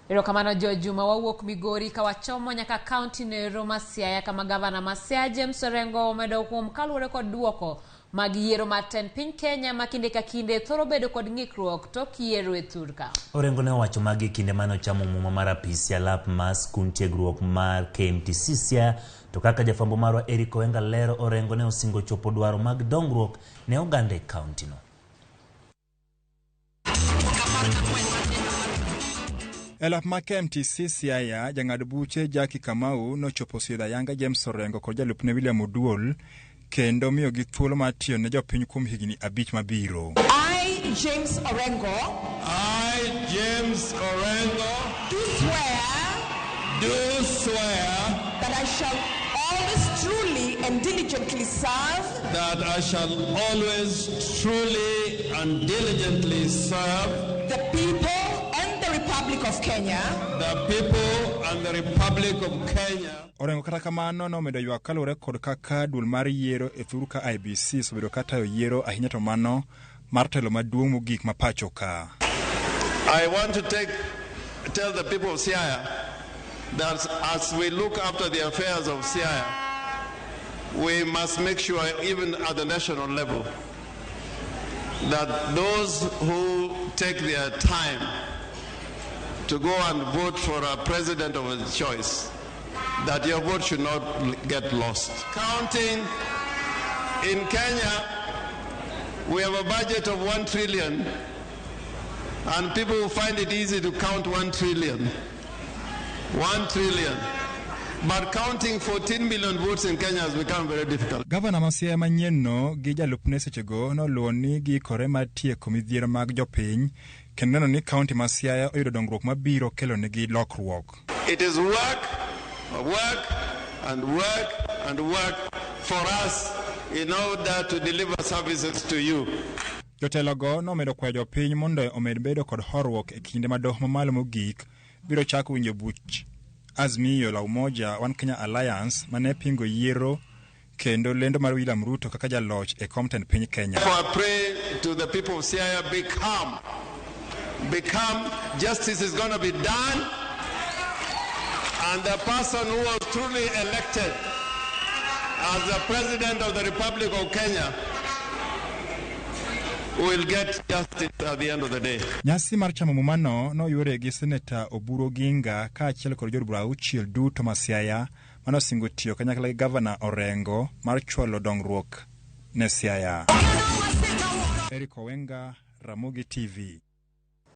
Erokamano Jo Juma, wawuok Migori ka wachomo nyaka kaunti noero ma Siaya kama gavana ma Siaya James Orengo omedo kuom kaluwore kod duoko mag yiero mar tend piny Kenya ma kinde ka kinde thoro bedo kod ng'ikruok tok yiero e thurka. Orengo ne owacho magi e kinde mane ochamo muma mar apisi alap mar skund tiegruok mar KMTC Siaya. To kaka jafwambo marwa Eric Oenga lero, Orengo ne osingo chopo dwaro mag dongruok ne oganda e kauntino. E lap ma KMTC Siaya, jang'ad buche Jackie Kamau nochopo sidho ayanga James Orengo kod jalupne William Oduol kendo miyogi thuolo mar tiyo ne jopiny kuom higni abich mabiro. I, James Orengo, I, James Orengo, do swear do swear that I shall always truly and diligently serve that I shall always truly and diligently serve the people and the Republic of Kenya the people and the Republic of Kenya. Orengo kata kamano nomedo ywak kaluwore kod kaka duol mar yiero e thur ka IEBC osebedo ka tayo yiero ahinya to mano mar telo maduong' mogik ma pacho ka. I want to tell the people of Siaya that as we look after the affairs of Siaya, we must make sure, even at the national level, that those who take their time to go and vote for a president of a choice, that your vote should not get lost. Counting in Kenya, we have a budget of 1 trillion, and people who find it easy to count 1 trillion. 1 trillion. But counting 14 million votes in Kenya has become very difficult. Gavana ma Siaya manyienno gi jalupne sechego noluwo ni giikore mar tieko midhiero mag jopiny kendo neno ni kaunti ma Siaya oyudo dongruok mabiro kelonegi lokruok. It is work, work, and work, and work for us in order to deliver services to you. Jotelogo nomedo kwayo jopiny mondo omed bedo kod horuok e kinde ma doho mamalo mogik biro chako winjo buch Azimio la Umoja One Kenya Alliance mane pingo yiero kendo lendo mar William Ruto kaka jaloch e kom tend piny Kenya. Therefore, I pray to the people of Siaya, be calm. Be calm. Justice is going to be done. And the person who was truly elected as the President of the Republic of Kenya will get justice at the end of the day. Nyasi mar chamo mumano noyuore gi Seneta Oburu Oginga kaachiel kod jood bura auchiel duto ma Siaya manosingo tiyo kanyakla gi Gavana Orengo mar chwalo dongruok ne Siaya. Eric Owenga, Ramogi TV.